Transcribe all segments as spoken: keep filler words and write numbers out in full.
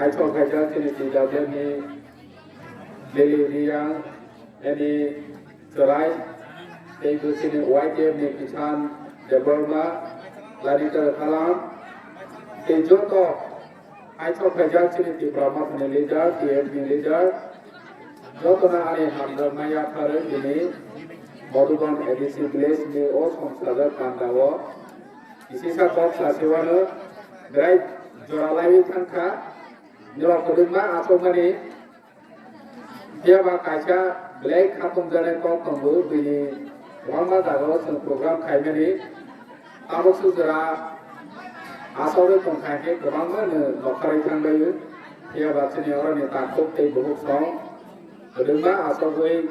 Aithok khaijak chini T W F ni Lily Reang, Annie Chwrai, tei bo chini Y T F ni Kishan Debbarma, Lalitar Khalam, tei joto aithok khaijak chini Tipra Mothani leader, T F ni leader, jotono ani hamjakma yapharwi tini Madhuban A D C village ni o songchajak pandao kisisa kok sasiwano berai jora laiwi thangkha. Norok kwbangma achukmani, phiya ba kaisa belai khatungjaknai kok tongo, bini kwbangma jagao chwng program khaimani. Tabuk se jora achugwi tongkha hinkhe kwbangma no nokharwi thanglaio. Phiya ba chini oroni takhuk tei bukhuk song kwbangma achugwi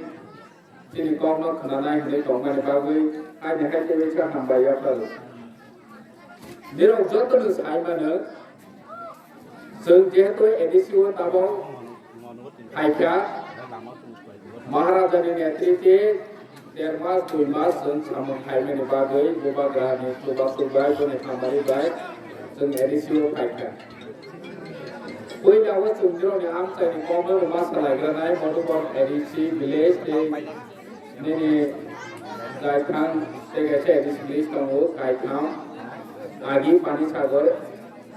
chini kokno khwnanai hwnwi tongmani bagwi aini hai teibo khe hambai yapharo. Nirok jotono sai mano, chwng jehetu A D C o tabok phaikha, Maharajani netritwe der mas dui mas chwng samung khaimani bagwi Bubagrani chubachu bai boni hamari bai chwng A D C o phaikha. Puila o chwng nirokni amchaini kokno rwma salaigranai Madhuban A D C village tei nini Kaitham tei kaisa A D C village tongo, Kaitham, Agi, Panisagar,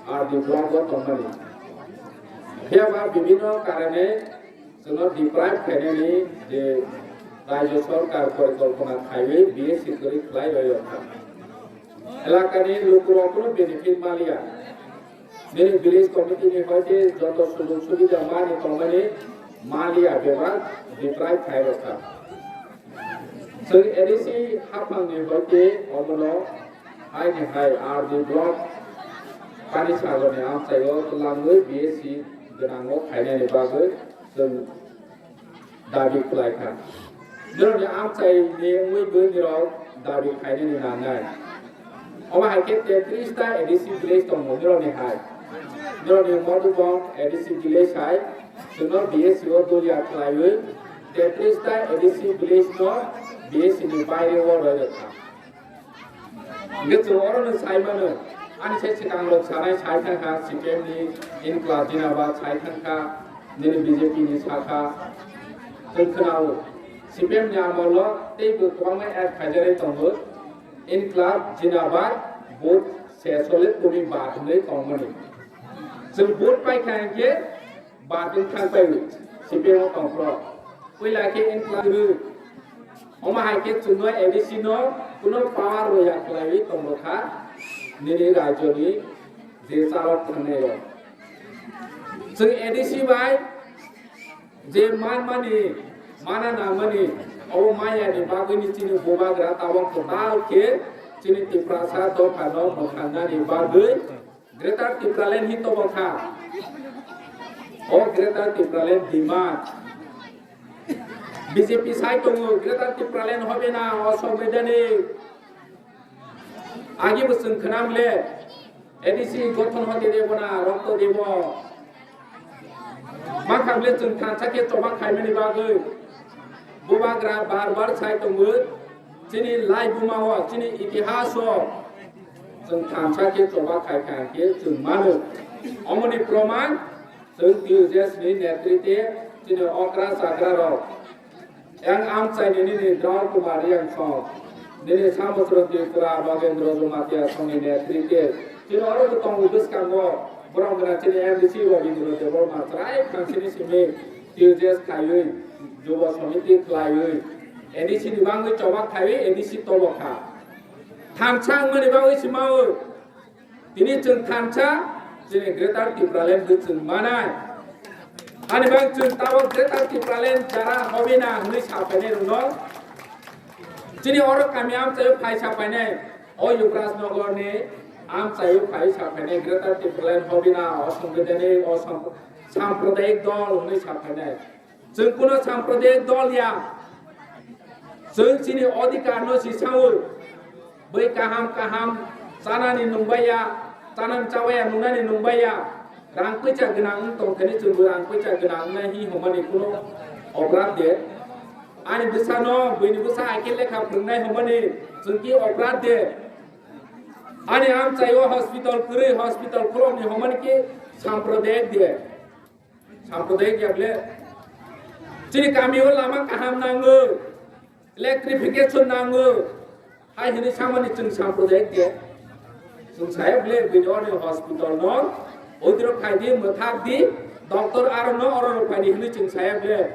R D block o tongmani. Phiya ba bibhinno karone chwngno deprive khainani je Rajya Sarkar porikolpona khaiwi B S C kwrwi khlai rwyo kha. Elakani lukurok kunu benefit maliya. Nini village committee ni hoite joto sujog subida mani tongmani maliya bebak deprive khai rok kha. Chwng A D C haphang ni hoite omono hai ni hai R D block Panisagar ni amchaio twlangwi B S C gwnango khainani bagwi chwng dabi khlai kha. Nirokni amchaini wngwi bo nirok dabi khainani nangnai. Omo hai khe tetris ta A D C village tongo nirokni hai. Nirokni Madhuban A D C village hai chwngno B S C o doliya khlaiwi tetris ta A D C village no B S C ni baire o rwi rwkha. Hingke chwng oro no sai mano, ani se swkang rok sanai sai thangkha, C P M ni Inklab Jinabad sai thangkha, nini B J P ni sakha, chwng khwnao, C P M ni amolo tei bo kwbangma ad khaijaknai tongo, Inklab Jinabad vote se sole komi ba hinwi tongmani. Chwng vote paikha hinkhe, Batin thang pai C P M o tongphro. Puila khe Inklab rw. Omo hai khe chwngno A D C no kuno power rwya khlaiwi tongwkha nini rajyoni je chalok thangnai rok. Chwng A D C bai je man mani, mana nangmani, obo maya ni bagwi ni chini bubagra tabok kwtal khe chini Tiprasa dopha no mwthang nani bagwi Greater Tipraland hi tobo kha. O Greater Tipraland demand. B J P sai tongo, Greater Tipraland hobe na, o songbidhani. Agi bo chwng khwnam le, A D C gothon hote debo na, rokto debo. Makham le chwng thansa khe choba khaimani bagwi. Bubagra bar bar sai tongo, chini laibuma o, chini itihas o chwng thansa khe choba khai kha khe chwng mano. Omoni proman chwng T U J S ni netritwe chini okra chakra rok. Yang amchai ni nini Drao Kumar Yang song, nini Samosro Tripura Bagendra Jamatia song ni netritwe chini oro bo tongo bwskango borok gana chini M D C Rabindra Debbarma chwrai khansini simi T U J S khaiwi, Jubo Samiti khwlaiwi, A D C ni bagwi choba khaiwi A D C tobo kha. Thansa wngmani bagwi se mawi. Tini chwng thansa, chini Greater Tipraland bo chwng manai. Ani bagwi chwng tabok Greater Tipraland jara hobe na hwnwi sa phainai rwno. Chini oro kami amchaio phai sa phainai. O Yuvraj Nagar ni amchaio phai sa phainai Greater Tipraland hobe na, o Songwidhani, o Sam-, Sampradayik dol hwnwi sa phainai. Chwng kuno Sampradayik dol ya. Chwng chini odhikar no si sao. Bai kaham kaham chanani nungbaiya, chanani chawaiya, nungnani nungbaiya. Rang puisa gwnang wng tongthani chwngbo rang puisa gwnang wngnai hi hwnmani kuno oprad de. Ani bwsano buini bwsa hai khe lekha phwrwngnai hwnmani chwng ki oprad de. Ani amchaio hospital kwrwi, hospital khulokni hwnmani ki samprodayik de. Sampradayak ya ble. Chini kami o lama kaham nango, electrification nango. Hai hini samani chwng sampradayak de. Chwng saya ble bini oro hospital no. Odiro khai di, mwthak di, doctor aro no oro no khai di hini chwng saya ble.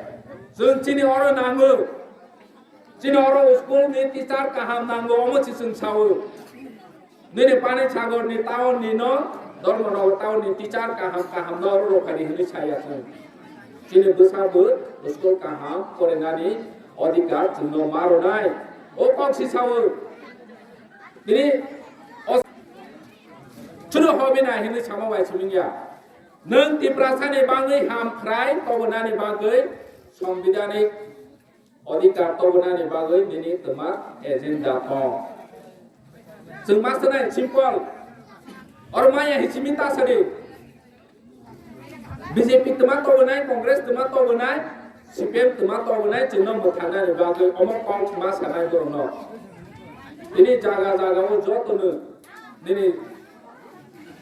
Chwng chini oro nango. Chini oro school ni teacher kaham nango, omo si chwng sao. Nini Panisagar ni town ni no, Dharmanagar town ni teacher kaham kaham no oro rwphani hwnwi saya chwng. Chini bwsa bo school kaham porinani adhikar chwngno ma rwnai. O kok si sao. Tini o chwngno hobi nai hwnwi sama bai sumingya. Nwng Tiprasa ni bagwi ham khrai tobonani bagwi Sambidhanik adhikar tobonani bagwi nini twma agenda thong. Chwng ma sanai simple. Oro maya hichimi ta sadi. B J P twma tobonai, Congress twma tobonai, C P M twma tobonai, chwngno mwthangnani bagwi omo kok ma sanai borokno. Tini jaga jaga o jotono nini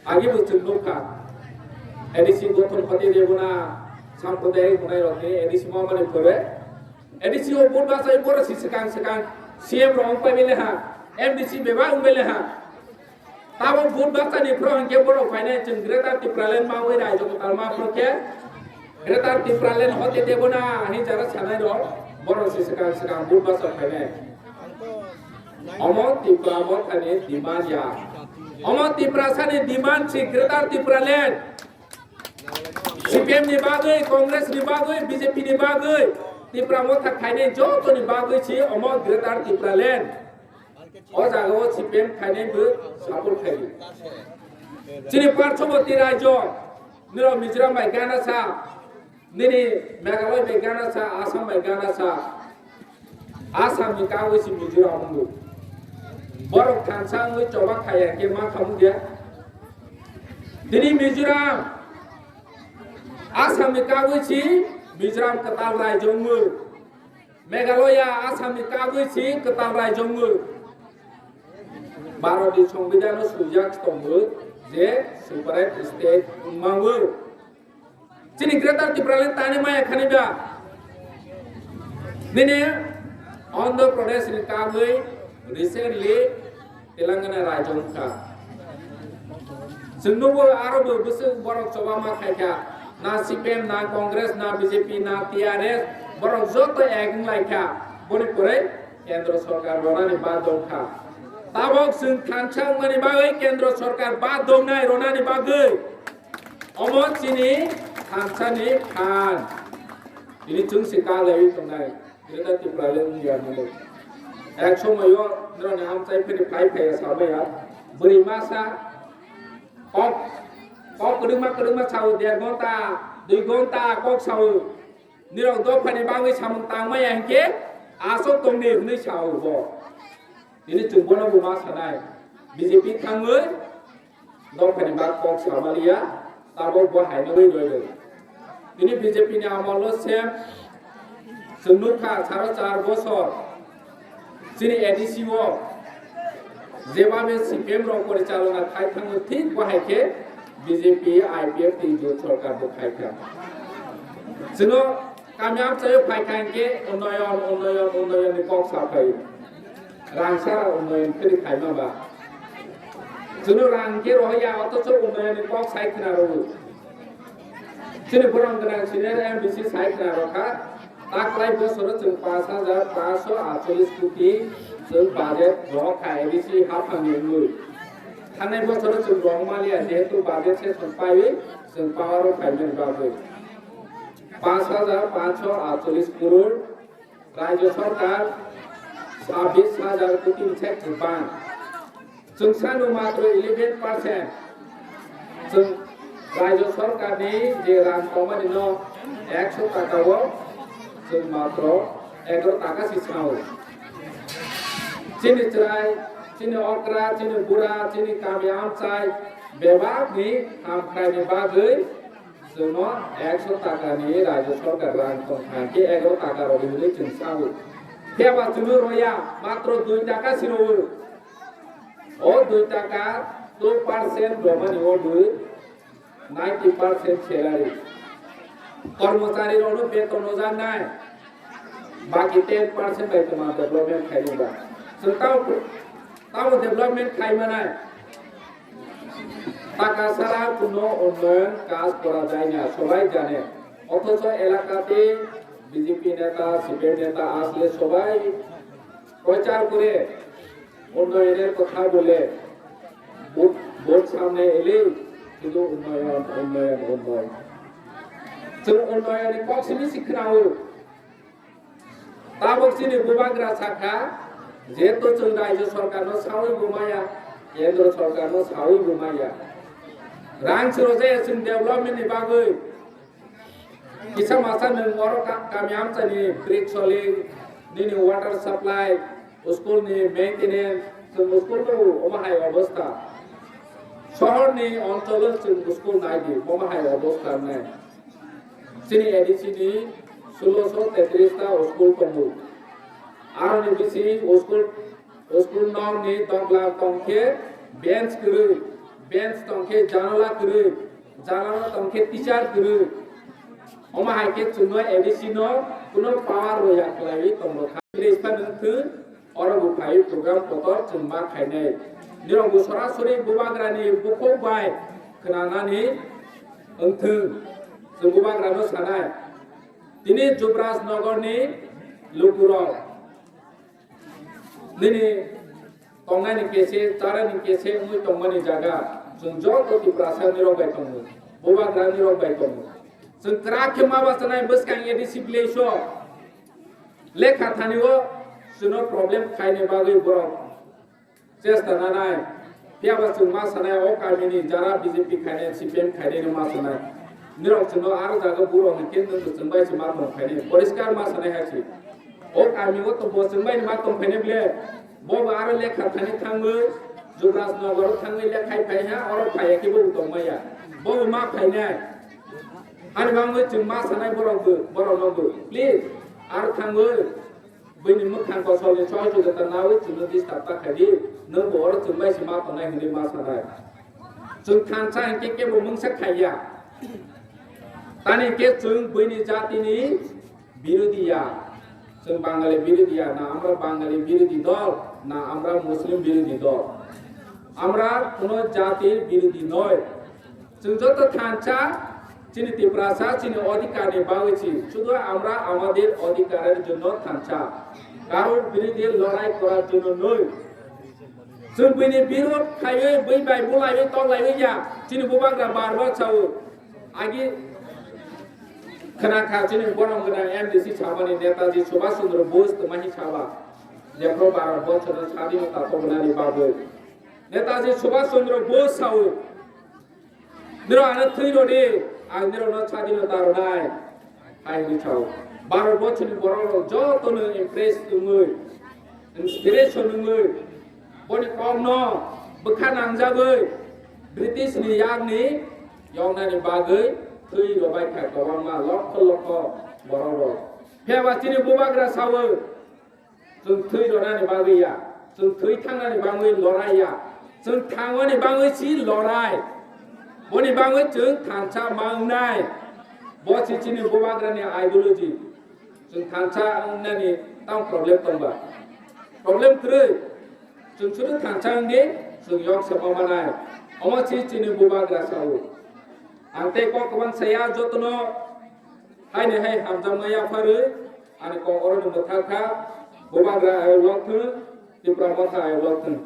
Agi bo chwng nukha. A D C gothon khoti de bona, samprodayik bunai rok ni A D C ma mani phore. A D C o vote bachai boro si swkang swkang C M rok wng pai bele ha, M D C bebak wng bele ha. Tabo vote bachani phro hwnkhe borok phainai chwng Greater Tipraland ma wi raijak talma phro khe. Greater Tipraland hote debo na, hinwi jara sanai rok, borok se swkang swkang vote bachok phainai. Omo Tipra Mothani demand ya. Omo Tiprasani demand si Greater Tipraland. C P M ni bagwi, Congress ni bagwi, B J P ni bagwi, Tipra Motha khainai jotoni bagwi si omo Greater Tipraland. O jaga o C P M khainai bo support khaidi. Chini Parshoboti rajyo, nirok Mizoram bai gana sa, nini Meghalaya bai gana sa, Assam bai gana sa, Assam ni kagwi si Mizoram wngwi. Borok thansa wngwi choba khaya khe ma khamung ya. Tini Mizoram, Assam ni kagwi si Mizoram kwtal rajyo wngwi. Meghalaya, Assam ni kagwi si kwtal rajyo wngwi. Bharat ni Songbidan no swijak tongo je separate state wngmangwi. Chini Greater Tipraland tani maya khani ba? Nini Andhra Pradesh ni kagwi recently Telangana rajyo wngkha. Chwng nugo aro bo bwswk borok choba ma khaikha. Na C P M, na Congress, na B J P, na T R S, borok joto ek wnglaikha. Boni pore Kendra Sorkar ronani ba dongkha. Tabok chwng thansa wngmani bagwi Kendra Sorkar ba dongnai ronani bagwi. Omo chini thansani phan. Tini chwng se kalaiwi tongnai. Greater Tipraland wngya hinwi. Ek somoyo norokni amchai phiri phai phaiya samaya. Bwrwi masa kok, kok kwdwkma kwdwkma sao, der ghonta, dui ghonta kok sao. Nirok dophani bagwi samung tangmaya hinkhe aswk tongdi hinwi sao bo. Tini chwng bono bo ma sanai. B J P thangwi dophani bak kok samaliya, tabok bo haino wi roi roi. Tini B J P ni amolo se chwng nukha saro char bosor chini A D C o jebabe C P M rok porichalona khai thango thik bo hai khe B J P, I P F tei jot sorkar bo khai kha. Chwngno kami amchaio phai kha hinkhe unnoyon, unnoyon, unnoyon ni kok sa phai. Rang sara unnoyon phiri khaima ba. Chwngno rang khe rohorya, othocho unnoyonni kok sai khna rwo. Chini borok gwnang senior M D C sai khna rwkha. Taklai bosoro chwng panch hajar panchsho atcholish koti chwng budget rohor kha A D C haphangni wngwi. Thangnai bosoro chwng rohor maliya, jehetu budget session paiwi chwng power o phaimani bagwi. Panch hajar panchsho atcholish crore. Rajya Sarkar sabbish hajar koti ni sek kwbang. Chwng sano matro eleven percent. Chwng Rajya Sarkar ni je rang tongmani no ekso taka o chwng matro egaro taka si sao. Chini chwrai, chini okra, chini bura, chini kami amchai bebak ni hamkrai ni bagwi Chwngno ekso taka ni Rajya Sarkar rang tong kha, hwnkhe egaro taka rw hinwi chwng sao. Phiya ba chwngno rwya, matro dui taka si rwo. O dui taka two percent rwmani o dui ninety percent salary. Kormochari rokno beton rwjaknai, baki ten percent bai tongma development khainai ba. Chwng tamo, tamo development khaimanai. Taka sara kuno unnoyon kaj kora jai na, sobai jane. Othocho elakate B J P neta, C P M neta asle sobai prochar kore, unnoyoner kotha bole, vote, vote samne ele, sudu unnoyon, unnoyon, unnoyon. Chwng unnoyonni kok simi si khwnao. Tabuk chini bubagra sakha, jeto chwng rajyo sorkarno sawi bo maya, kendro sorkarno sawi bo maya. Rang chwrwjaya chwng development ni bagwi. Kisa masa nwng oro ka-, kami amchani brick soling, nini water supply, school ni maintenance, chwng school no omo hai obostha. Sohor ni oncholo chwng school nai di, omo hai obostha nai. Chini A D C ni sulosho tetris ta school tongo. Aroni bisi school, school nok ni dogla tongkhe bench kwrwi, bench tongkhe janala kwrwi, janala tongkhe teacher kwrwi. Omo hai khe chwngno A D C no kuno power rwya khlaiwi tongkha. Village phano thwng, oro bo phai program kotor chwng ma khainai. Nirok bo sorasori bubagrani bukhuk bai khwnanani wngthwng. Chwng bubagrano sanai. Tini Jubraj Nogorni lukurok nini tongnani kese, charani kese wngwi tongmani jaga chwng joto Tiprasa nirok bai tongo, bubagra nirok bai tongo. Chwng kwrak khe ma bachanai bwskang A D C village o. Lekha thani o chwngno problem khaini bagwi borok chesta nanai. Phiya ba chwng ma sanai o kamini jara B J P khainai, C P M khainai no ma sanai. Nirok chwngno aro jaga borok ni kendro chwng bai se ma tong khainai. Poriskar ma sanai hai se. O kami o to bo chwng bai ma tong khainai ble. Bo bo aro lekha thani thangwi Jubraj Nogor thangwi lekhai phai ha, oro phai ya khe bo tong maya. Bo bo ma khainai. Ani bagwi chwng ma sanai borok bo, borok no bo. Please, aro thangwi. Buini mwkhang kosolni choi choi jota nawi chwngno disturb ta khaidi, nwng bo oro chwng bai se ma tongnai hwnwi ma sanai. Chwng thansa hinkhe kebo mungsa khaiya. Tani hinkhe chwng buini jatini birodhi ya. Chwng Bangali birodhi ya, na amra Bangali birodhi dol, na amra Muslim birodhi dol. Amra kuno jatir birodhi noi. Chwng joto thansa, chini Tiprasa, chini odhikar ni bagwi si. Sudu amra amader odhikarer jonno thansa. Karor birodhi lorai korar jonno noi. Chwng buini birod khaiwi, bui bai bulaiwi, toklaiwi ya. Chini bubagra bar bar sao. Agi khna kha chini borom gwnang M D C sabani Netaji Subhash Chandra Bose twmani saba. Jepro Bharat borso no sadinota tobonani bagwi. Netaji Subhash Chandra Bose sao. Nirok ano thwi rw di, ang nirokno sadinota rwnai, hai hwnwi sao. Bharat borchoni borok rok jotono impress wngwi, inspiration wngwi, boni kokno bwkha nangjagwi, British ni yakni yoknani bagwi thwi rwbai kha kwbangma lokho lokho borok rok. Phiya ba chini bubagra sao, Chwng thwi rwnani bagwi ya, chwng thwi thangnani bagwi lorai ya, chwng thangmani bagwi si lorai. Boni bagwi chwng thansa ma wngnai. Bo si chini bubagrani ideology. Chwng thansa wngnani tamo problem tongba? Problem kwrwi. Chwng sudu thansa wngdi, chwng yok se ma manai. Omo si chini bubagra sao. Ang tei kok kwbang saya jotono haini hai hamjakma yapharwi. Ani kok oro ni mwthang kha, bubagra ayok lok thung, Tipra motha ayok lok thung.